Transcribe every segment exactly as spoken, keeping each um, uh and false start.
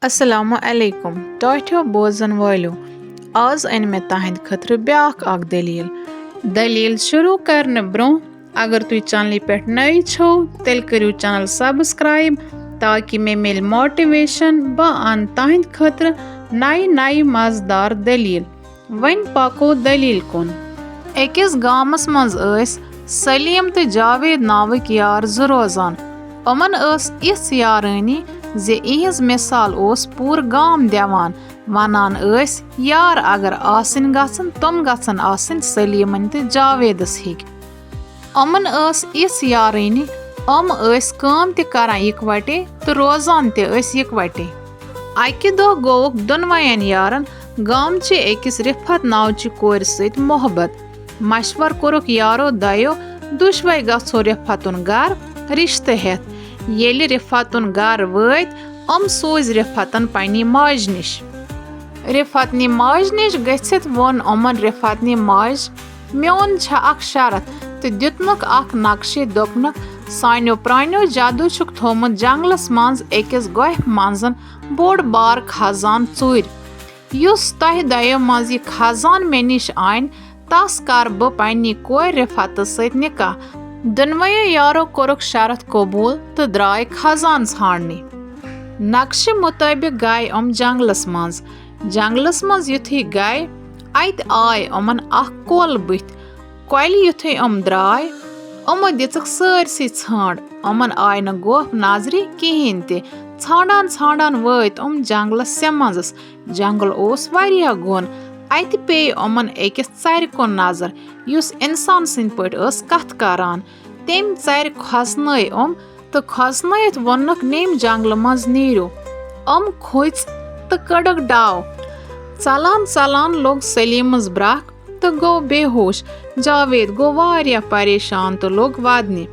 السلام علیکم ٹاٹھیو بوزن والو۔ آز أنۍ مےٚ تہنٛدِ خٲطرٕ بیاکھ اکھ دٔلیٖل۔ دٔلیٖل شروع کرنہٕ برونٛہہ، اگر تُہۍ چینلہِ پٮ۪ٹھ نٔوۍ چھِو، تیٚلہِ کٔرِو چینل سبسکرائب تاکہِ مےٚ میلہِ موٹیویشن، بہٕ اَنہٕ تہنٛدِ خٲطرٕ نَیہِ نَیہِ مزٕدار دٔلیٖل۔ وۄنۍ پکو دٔلیٖل کُن۔ أکِس گامس منٛز ٲسۍ سلیٖم تہٕ جاوید ناوٕکۍ یار زٕ روزان۔ یِمن ٲس یِژھ یارٲنی زِ یِہنٛز مثال اوس پوٗرٕ گام دِوان۔ ونان ٲسۍ، یار اگر آسٕنۍ گژھن، تِم گژھن آسٕنۍ سلیٖمن تہٕ جاویدس ہِکۍ۔ یِمن ٲس یِژھ یارٲنی، یِم ٲسۍ کٲم تہِ کران یِکوٹے تہٕ روزان تہِ ٲسۍ یِکوٹے۔ اکہِ دۄہ گوٚوُکھ دۄنوَین یارن گامچہِ أکِس رفعت ناوچہِ کورِ سۭتۍ محبت۔ مشور کوٚرُکھ یارو دۄیو، دُشوے گژھو رفعتُن گرٕ رشتہٕ ہٮ۪تھ۔ ییٚلہِ رفعتُن گرٕ وٲتۍ، یِم سوٗزۍ رفعتن پننہِ ماجہِ نِش۔ رفعتنہِ ماجہِ نِش گٔژھِتھ ووٚن یِمن رفعتنہِ ماجہِ، میون چھےٚ اکھ شرط، تہٕ دیُتنکھ اکھ نقشہٕ، دوٚپنکھ، سانیو پرانیو جدو چھُکھ تھوومُت جنگلس منٛز أکِس گۄپھِ منٛز بوٚڑ بار خزان ژوٗرِ۔ یُس تۄہہِ دۄیو منٛز یہِ خزان مےٚ نِش انہِ، تس کر بہٕ پننہِ کورِ رفعتس سۭتۍ نکاح۔ دۄنوَیو یارو کوٚرُکھ شرط قبول تہٕ درٛاے خزان ژھانڈنہِ۔ نقشہٕ مطٲبق گٔے یِم جنگلس منٛز۔ جنگلس منٛز یُتھُے گٔے، اتہِ آے یِمن اکھ کۄل بٕتھِ۔ کۄلہِ یُتھُے یِم درٛاے، یِمو دِژٕکھ سٲرسٕے ژھانٛڈ۔ یِمن آے نہٕ گۄپھ نظرِ کِہیٖنۍ تہِ۔ ژھانٛڈان ژھانٛڈان وٲتۍ یِم جنگلس سٮ۪منٛزس۔ جنگل اوس واریاہ گوٚن۔ اتہِ پیٚیہِ یِمن أکِس ژرِ کُن نظر، یُس انسان سٕنٛدۍ پٲٹھۍ ٲس کتھ کران۔ تٔمۍ ژرِ کھۄژنٲے یِم تہٕ کھۄژنٲیِتھ ووٚننکھ، نیمۍ جنگلہٕ منٛز نیٖرِو۔ یِم کھوژۍ تہٕ کٔڈٕکھ ڈاو۔ ژلان ژلان لوٚگ سلیمس برکھ تہٕ گوٚو بے ہوش۔ جاوید گوٚو واریاہ پریشان تہٕ لوٚگ ودنہِ۔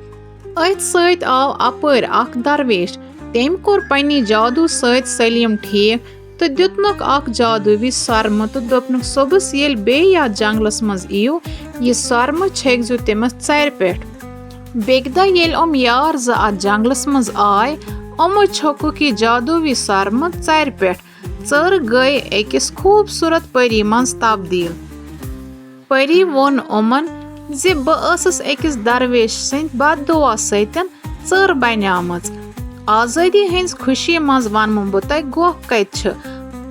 أتھۍ سۭتۍ آو اپٲرۍ اکھ درویش۔ تٔمۍ کوٚر پننہِ جادو سۭتۍ سلیم ٹھیک تہٕ دیُتنکھ اکھ جادوئی سۄرمہٕ تہٕ دوٚپنکھ، صبحس ییٚلہِ بیٚیہِ یتھ جنگلس منٛز یِیِو، یہِ سۄرمہٕ چھٔکۍزیو تٔمِس ژرِ پٮ۪ٹھ۔ بیٚکہِ دۄہ ییٚلہِ یِم یار زٕ اتھ جنگلس منٛز آے، یِمو چھوٚکُکھ یہِ جادوئی سۄرمہٕ ژرِ پٮ۪ٹھ۔ ژٔر گٔے أکِس خوٗبصوٗرت پٔری منٛز تبدیل۔ پٔری ووٚن یِمن زِ بہٕ ٲسٕس أکِس درویش سٕنٛدِ بد دعا سۭتۍ ژٔر بنیمٕژ۔ آزٲدی ہٕنٛز خوشی منٛز ونمو بہٕ تۄہہِ گۄپھ کتہِ چھِ۔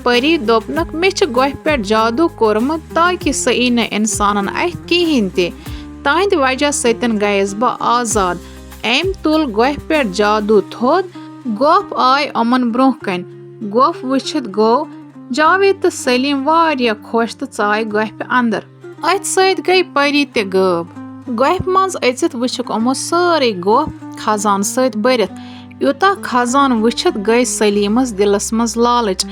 پٔری دوٚپنکھ، مےٚ چھِ گۄپھِ پٮ۪ٹھ جادو کوٚرمُت تاکہِ سۄ یی نہٕ انسانن اتھِ کِہیٖنۍ تہِ۔ تہنٛدِ وجہ سۭتۍ گٔیس بہٕ آزاد۔ أمۍ تُل گۄپھِ پٮ۪ٹھ جادو تھوٚد۔ گۄپھ آے یِمن برونٛہہ کنہِ۔ گۄپھ وٕچھِتھ گوٚو جاوید تہٕ سلیم واریاہ خۄش تہٕ ژایہِ گۄپھِ اندر۔ أتھۍ سۭتۍ گٔے پٔری تہِ غٲب۔ گۄپھِ منٛز أژِتھ وٕچھُکھ یِمو سٲرٕے گۄپھ خزان سۭتۍ بٔرِتھ۔ یوٗتاہ خزان وٕچھِتھ گٔے سلیمس دِلس منٛز لالٕچ۔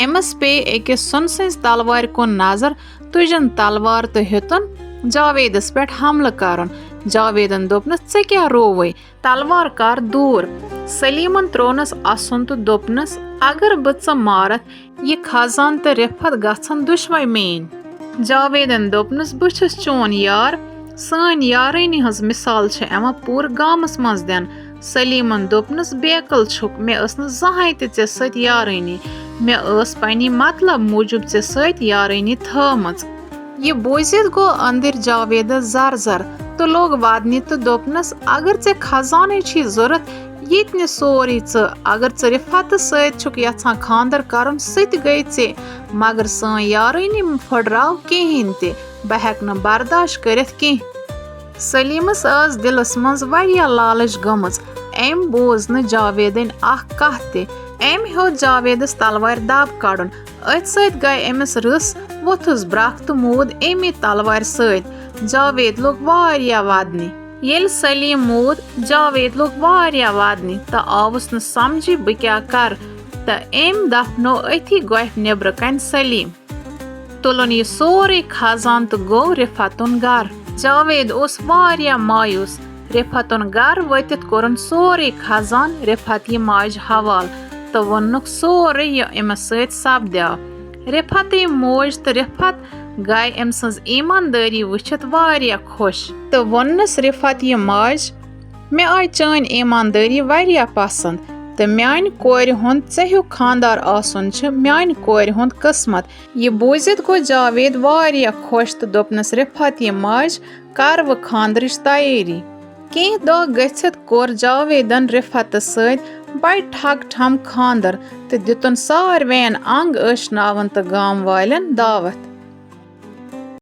أمِس پیٚیہِ أکِس سۄنہٕ سٕنٛزِ تلوارِ کُن نظر، تُجن تلوار تہٕ ہیوٚتُن جاویدس پٮ۪ٹھ حملہٕ کرُن۔ جاویدن دوٚپنس، ژےٚ کیٛاہ رووُے؟ تلوار کر دوٗر۔ سلیمن تروونس اسُن تہٕ دوٚپنس، اگر بہٕ ژٕ مارتھ، یہِ خزان تہٕ رفعت گژھن دُشوے میٲنۍ۔ جاویدن دوٚپنس، بہٕ چھُس چون یار۔ سٲنۍ یارٲنی ہٕنٛز مثال چھےٚ یِوان پوٗرٕ گامس منٛز دِنہٕ۔ سلیمن دوٚپنس، بے عقل چھُکھ، مےٚ ٲس نہٕ زانٛہہ تہِ ژےٚ سۭتۍ یارٲنی۔ مےٚ ٲس پننہِ مطلب موٗجوٗب ژےٚ سۭتۍ یارٲنی تھٲومٕژ۔ یہِ بوٗزِتھ گوٚو أنٛدٕرۍ جاویدس زر زر تہٕ لوٚگ ودنہِ تہٕ دوٚپنس، اگر ژےٚ خزانٕچ چھے ضروٗرت، یہِ تہِ نہِ سورُے ژٕ۔ اگر ژٕ رفعتس سۭتۍ چھُکھ یژھان خانٛدر کرُن، سُہ تہِ گٔے ژےٚ، مگر سٲنۍ یارٲنی مہٕ پھٔٹراو کِہیٖنۍ تہِ۔ بہٕ ہٮ۪کہٕ نہٕ برداش کٔرِتھ کینٛہہ۔ سلیمس ٲس دِلس منٛز واریاہ لالٕچ گٔمٕژ۔ أمۍ بوٗز نہٕ جاویدٕنۍ اکھ کتھ تہِ۔ أمۍ ہیوٚت جاویدس تلوارِ دب کڑُن۔ أتھۍ سۭتۍ گٔے أمِس رٕژ، ووٚتھُس برکھ تہٕ موٗد امی تلوارِ سۭتۍ۔ جاوید لوٚگ واریاہ ودنہِ۔ ییٚلہِ سلیم موٗد، جاوید لوٚگ واریاہ ودنہِ تہٕ آوُس نہٕ سمجھی بہٕ کیٛاہ کرٕ، تہٕ أمۍ دفنوو أتھی گۄپھِ نیبرٕ کنہِ سلیم۔ تُلُن یہِ سورُے خزان تہٕ گوٚو رِفتُن گرٕ۔ جاوید اوس واریاہ مایوس۔ رِفتُن گرٕ وٲتِتھ کوٚرُن سورُے خزان رِفت یہِ ماجہِ حوالہٕ تہٕ ووٚننُکھ سورُے یہِ أمِس سۭتۍ سپدیو۔ رِفتٕنۍ موج تہٕ رِفت گٔے أمۍ سٕنٛز ایٖماندٲری وٕچھِتھ واریاہ خۄش تہٕ ووٚننَس رِفت یہِ ماجہِ، مےٚ آے چٲنۍ ایٖماندٲری واریاہ پسنٛد۔ تہٕ میانہِ کورِ ہُنٛد ژےٚ ہیوٗ خانٛدار آسُن چھُ میانہِ کورِ ہُنٛد قٕسمت۔ یہِ بوٗزِتھ گوٚو جاوید واریاہ خۄش تہٕ دوٚپنَس، رفعت، یہِ ماجہِ، کر وۄنۍ خانٛدرٕچ تیٲری۔ کینٛہہ دۄہ گٔژھِتھ کوٚر جاویدن رفعتس سۭتۍ بڑِ ٹھگ ٹھم خانٛدر تہٕ دِتُن ساروین انگ ٲشناون تہٕ گام والٮ۪ن دعوت۔